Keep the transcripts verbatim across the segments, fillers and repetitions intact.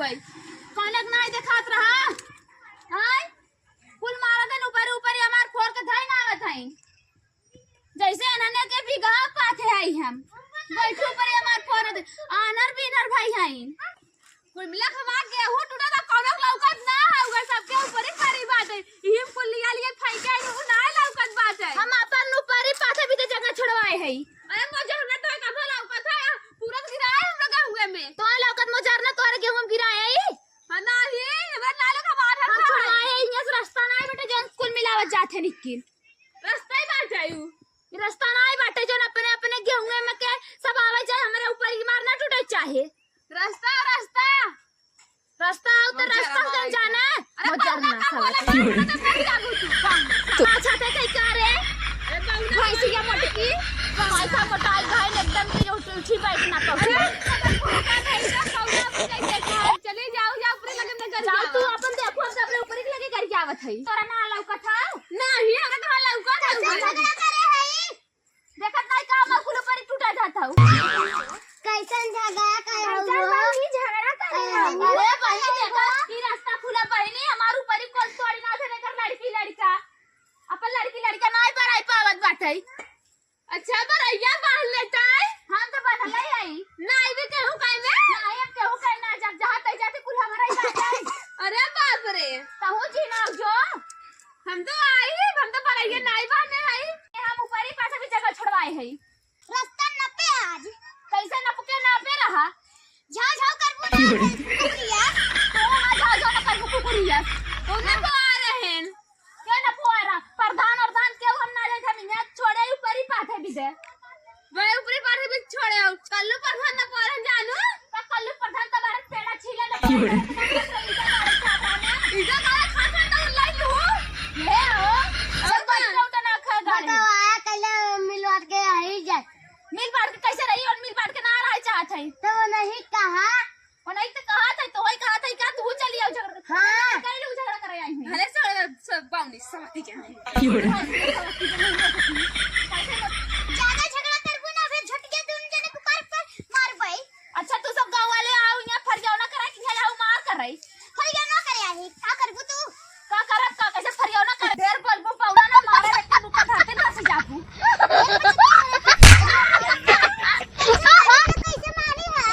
कौन एक नाई देखात रहा? हाँ? कुल मारत हन ऊपर ऊपर, हमार फोर के धई ना आवत हई। जैसे इन्हने के बिगहा पाथे आई हम। बैठू पर हमार फोर दे। आनर बीनर भाई हई। कुल मिला के हमार गेहूं टूटा था, कौनो लौकत ना है, उगर सबके ऊपर ही खड़ी बात है। इही कुल लिया लिए फेंके आई, उ ना लौकत बात है। हम अपन ऊपर ही पाथे भी तो जगह छोड़वाए हई। अरे मोजर ना तो कहाँ लौकत है, पूरा तो गिराए हम लोग गेहूं में। तो लौकत मोजर ना तोहरे गेहूं में गिराए आई? हाँ, नाही, हमार लालो का बात है हम भाई। छोड़वाए, इहाँ से रास्ता नाही बाटे, जौन कुल मिलावत जात है निक्किन। रास्ता ही बात जायू। ई रास्ता नाही बाटे, जौन अपने, अपने गेहूं में के सब आवे जाए, हमरे ऊपर ही मार ना टूटे चाहे। रास्ता, रास्ता। रास्ता आओ तो मोजर रास्ता से हमारे जाना। अरे मोजर कौन ना का बोला, साला। कौन का तो नहीं जाबू तू, कौन? अच्छा, ते कहीं का रे? अरे बाबू ना भैंसिया मोटकी, पैसा मोटाई भाई एकदम से उठ-, उठी बैठ ना पाऊ। अरे, पता नहीं का भैंसा कौन का कैसे खाए। चले जाओ, जाओ, ऊपरे लगे में कर जाओ, जाओ। तू अपन देखो, हम तो अपने ऊपर ही लगे करके आवत हई। तोरा ना लौकत हौ? नहीं, हमरा तो लौकत हौ। कैसे झगड़ा करे हई? देखत नहीं का, हमर कुल ऊपर ही टूटा जात हौ। कैसन झगड़ा करे हौ? कैसन बहिनी झगड़ा करे हौ? अरे बहिनी, देखा, ई रास्ता खुला बहिनी, हमार ऊपर ही कुल तोड़ी ना थे, एकर लड़की लड़का। अपन लड़की लड़का नाई बराई पावत बाटे। अच्छा, बरैया बांध लेता है? हम तो बंधले हई। नाई भी केहू कहे में? नाई, अब केहू कहे ना, जब जहाँ तक जाते कुल हमरा ही बात है। अरे बाप रे। तहू जी ना जो। हम तो आई, हम तो बरैया नाई बांधे हई। हम ऊपरी पासे भी जगह छोड़वाए हई। रास्ता नपे आज। कैसे नपके, नपे रहा? झाव झाव करबू ना, कुकुरिया। तो ना झाव झाव ना करबू, कुकुरिया। ओने को आ रहेन। के ना पोरा, प्रधान अरधान केहू हम ना जाइत, हम इहाँ छोड़े ऊपरी पाथे भी दे। मैं ऊपरी पाथे भी छोड़े आऊ। कल्लू प्रधान ना पोरा जानू? का कल्लू प्रधान तो बारह पेड़ा छीले ना। इधर वाला खा खा तो लाई लू। ले आओ। और सब बच्चा उठा ना खा गाड़ी। बताओ, आया कल्लू मिलवा के आई जाए। मिल बांट के कैसे रही और मिल बांट के ना रहे चाहत है? तो नहीं कहा। और नहीं तो कहा था, तो वही कहा था, का तू चली आओ झगड़ा? हाँ। कई लोग झगड़ा करे आई हैं। भले सब, सब बावनी, सब आती जाए। ज्यादा झगड़ा करबू ना, फिर झटके दून जने के ऊपर पर मारबै। अच्छा, तू सब गाँव वाले आओ, यहाँ फरियावना करा कि यहाँ आओ, मार कर रही। फरियावना करे आई, का करबू तू? का करब, का कैसे फरियावना करे? ढेर बोलबू, पौना ना मारे, एक मुक्का धरते बस जाबू। कैसे मारी है?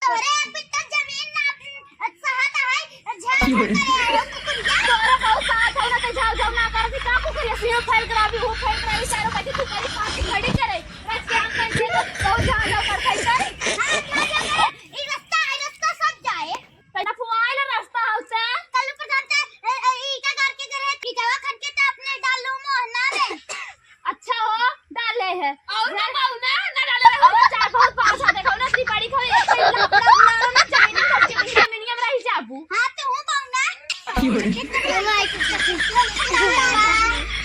तोहरे एक बित्ता जमीन ना सहत है, झाड़ करे आयो कुकुरिया। तोहरा बहुत साथ है ना, तो झाव झाव ना कर, अभी का कुकुरिया से फैल करा, अभी वो फैल करा, इशारों का कि तू करी पास खड़ी करे। रख के हम कैसे तो बहुत झाव झाव कर फैल करे। हाँ, झाव झाव करे। ई रास्ता है, रास्ता सब जाए। पहला फुआए ला रास्ता हो से। कल ऊपर जाते, ए, ए, ईटा गाड़ के करे, ईटावा खन के तो अपने डाल लो मोहना रे। अच्छा हो, डाले है। और ना पाऊ ना, ना डाले रहो। और चार बहुत पास आ, देखो ना, इतनी बड़ी खाओ, एक कहीं लाभ, लाभ ना हो ना, जमीन में, जमीन में, जमीन में रह जाबू। हाँ, तो हूँ पाऊ ना।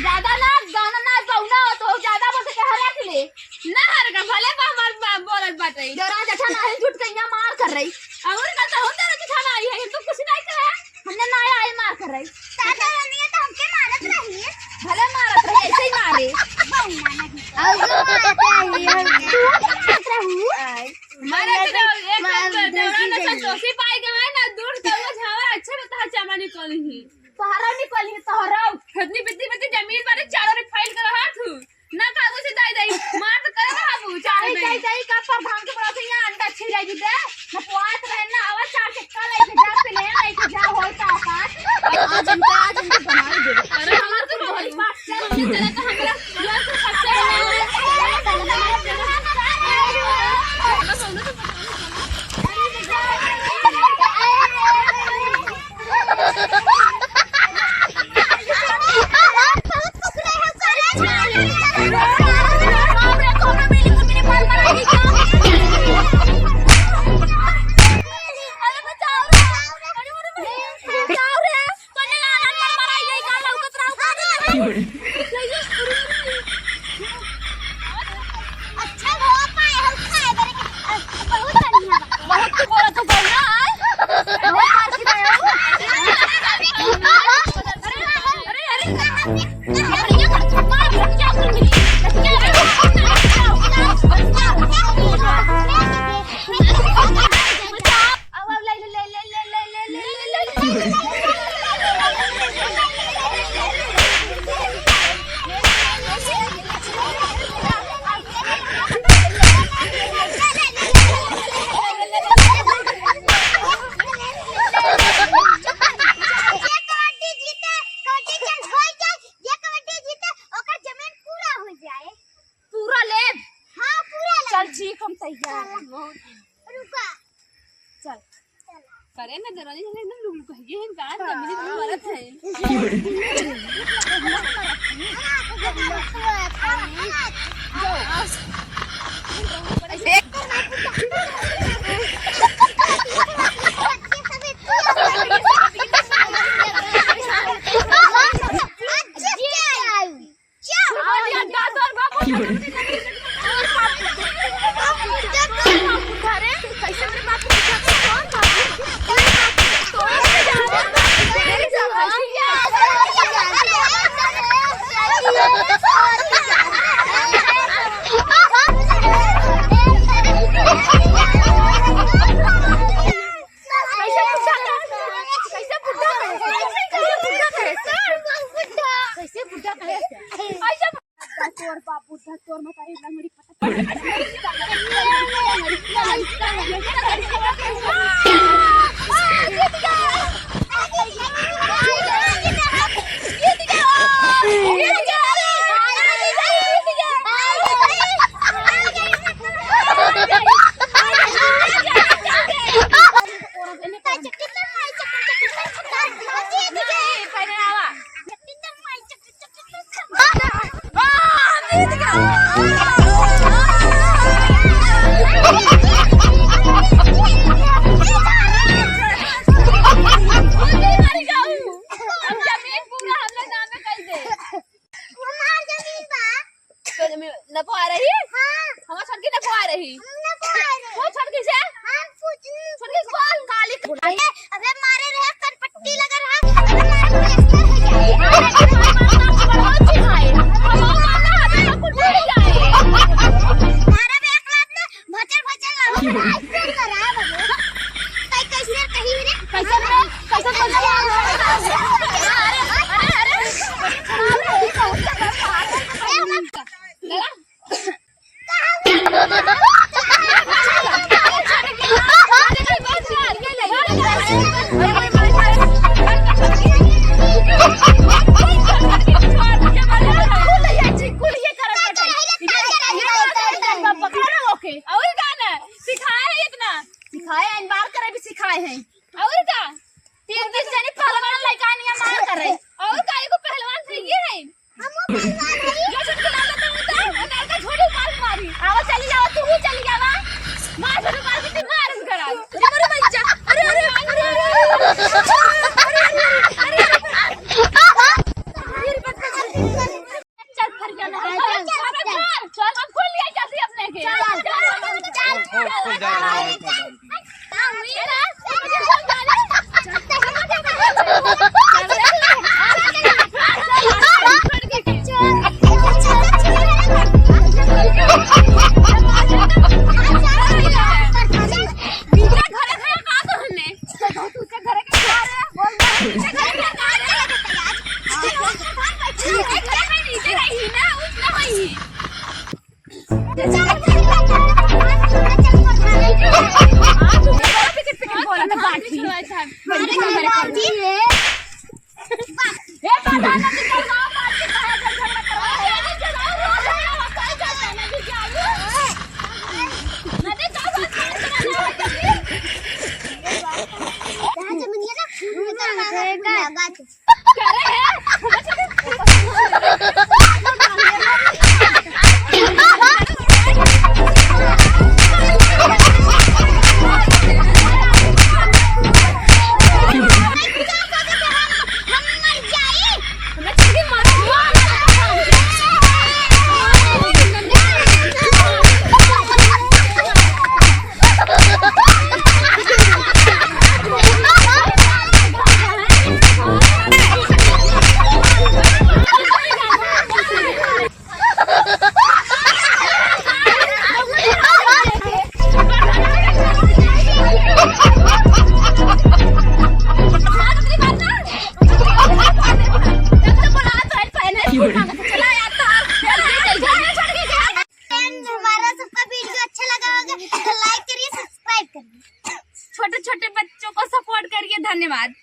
ज्यादा ना, गाना ना पाऊ ना, तो ज्यादा बोल के हरा के ले। ना हर का, भले बा हमार बा-, बोलत बाटे। डरा जठा ना है, झूठ कहिया मार कर रही। और का तो होता रहे, जठा ना आई है, तो कुछ नहीं करे। हमने ना आए मार कर रही। दादा रनिया तो हमके मारत रही। भले मारत रही, ऐसे ही मारे। बौना नहीं। और जो मारत रही, और क्या? मारत रही। मारे तो एक मार देवरा ना संतोषी पाई के मैं ना दूर तो वो झावर अच्छे में तहार चमा निकली ही। तोहरा निकली, तोहरा। इतनी बित्ती बित्ती जमीन पर चारों ने फैल कर रहा तू। ना काबू से दाई दाई, मार तो करे ना बाबू, चाहे दाई दाई का प्रधान के बड़ा से यहाँ अंडा छिल जाई दे, ना पुआत रहे ना आवा, चार चक्का लेके जा, प्लेन लेके जा, होई का औकात। आज इनका, आज इनका बनाई दे। अरे हमार तो बहुत बात चल, इस तरह का हमरा, हमरा तो सबसे ठीक, हम तैयार हैं। रुका। चल। करे ना दरवाजे से एकदम लुक लुक है। ये गान जमीनी पे मरत है। कैसे बुढ़ा कहे? कैसे बुढ़ा कहे? कैसे बुढ़ा कहे? कैसे बुढ़ा कहे? कैसे तोर बाप बुढ़ा, तोर मतारी लंगड़ी पटक। हमार जमीन बा। तो जमीन नपवा रही? हाँ। हमार छोटकी नपवा रही। हम नपवा रही। वो छोटकी से? हम कुछ छोटकी कौन? काली। अबे, अबे मारे रहे, कनपट्टी लगा रहा। अबे मारे प्लास्टर हो जाए। अरे, हमारे माता को बहुत सिखाए। हमारे माता हमें सब कुछ भूल जाए। मारे में एक लात ना भचर भचर लगा। ऐसे करा बाबू। तै कैसे कही रे? कैसे रे? कैसे बोल रहा है? अरे, अरे, अरे। और का ना? सिखाए हैं इतना। सिखाए हैं, बार करे भी सिखाए हैं। और का? तीन दिन जनी पहलवान लइका नियर मार करे। और का, एगो पहलवान से ये है। हम पहलवान है। ये सब के नाम बताओ तो, और का झोड़ी मार मारी। आवा चली जावा, तू ही चली जावा। मार झोड़ी मार के मार करा। अरे, अरे, बच्चा। अरे, अरे, अरे, अरे। चल, फरिया ना। चल, चल, चल, चल, हम खोल लिया जल्दी अपने के। चल, चल, चल, चल। खोल, खोल, जाओ, जाओ, जाओ, जाओ। Friends, हमारा सबका video अच्छा लगा होगा तो like करिए, subscribe करिए। छोटे छोटे बच्चों को support करिए। धन्यवाद।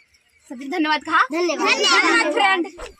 सभी धन्यवाद कहा। धन्यवाद। धन्यवाद friend।